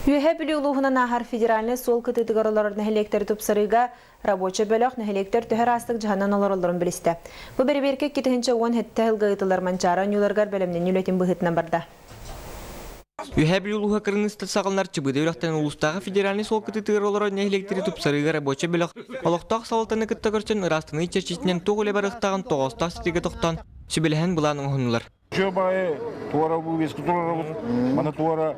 Үөһээ Бүлүү улууһунан ааһар федеральнай суол кытыытыгар олорор нэһилиэктэри тупсарыыга рабочай бөлөх нэһилиэктэр төһө ыраастык дьаһанан олороллорун билистэ. Бу бэрэбиэркэ 2017 сылга ыытыллар Манчаары оонньууларыгар бэлэмнэнии үлэтин быһыытынан барда. Үөһээ Бүлүү улууһа кырыныста саҕаланар Чыбыыда үрэхтэн улуустааҕы федеральнай суол кытыытыгар олорор нэһилиэктэри тупсарыыга рабочай бөлөх олохтоох салалтаны кытта көрсөн ыраастаныы чэрчитинэн туох үлэ барыахтааҕын тоҕоостоох ситигэ тохтоон сүбэлэһэн былаан оҥоһуннулар. Чөбайы туора вывеска турарабыт. Маны туора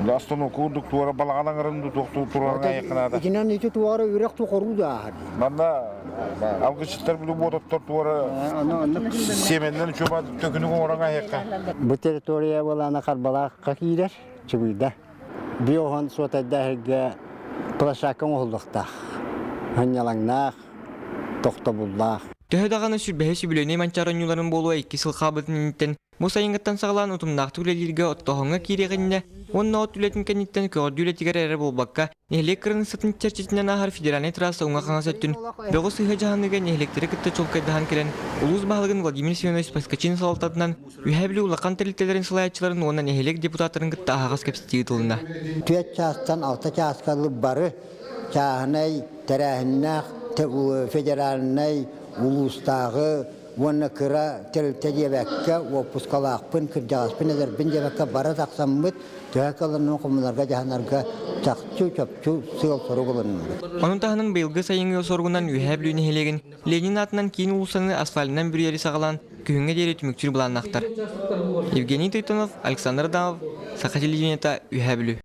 остановка курдук туора балаҕан аҥарын туохтуу турарга айахханаата. Итинэн ити туора үрэх тукоруу да ааһар. Манна алгысчыттар били буототтор туора сиэмэннэн чуба төкүнүк оҥорон айахха. Бу территория буолаана Харбалаахха киирэр, Чыбыйда. Биоһон суотайда площадка оҥоһуллуохтаах. Ханньалаҥнаах, тохтобуллаах. Төһө даҕаны сүрбэһи сүбүлүөнэй манчаары оонньууларын буолуо икки сыл хаалбытын инниттэн бу сайыҥҥыттан саҕалаан утумнаахтык үлэлииргэ оттооһуҥҥа киириэҕиннэ уонна от үлэтин кэнниттэн көҕөрдүү үлэтигэр эрэ буолбакка, нэһилиэк кыраныыссатын чэрчитинэн ааһар федеральнай трасса уҥа-хаҥас өттүн бөҕү сыыһа дьаһаныыга нэһилиэктэри кытта чуолкайдаһан кэлэн, улуус баһылыгын Владимир Семенович Поскачин салалтатынан Үһээ Бүлүү улахан тэрилтэлэрин салайааччыларын уонна нэһилиэк депутаттарын кытта аһаҕас кэпсэтии ыытылынна. Түөрт чаастан алта чааска бары чааһынай тэрээһиннээх федеральнай улуустааҕы уонна кыра тэрилтэ диэбэккэ уоппускалаахпын, кырдьаҕаспын, эдэрбин диэбэккэ бары тахсаммыт төһө кылыннын хомунарга дьаһанарга чахчы чопчу сыал-сорук ылынныбыт. Ону таһынан быйылгы сайыҥҥы соругунан Үөһээ Бүлүү нэһилиэгин Ленин аатынан киин уулуссаны асфальынан бүрүйэри саҕалаан күһүҥҥэ диэри түмүктүүр былааннаахтар. Евгений Тойтонов, Александр Адамов, Саха телевидениета, Үөһээ Бүлүү.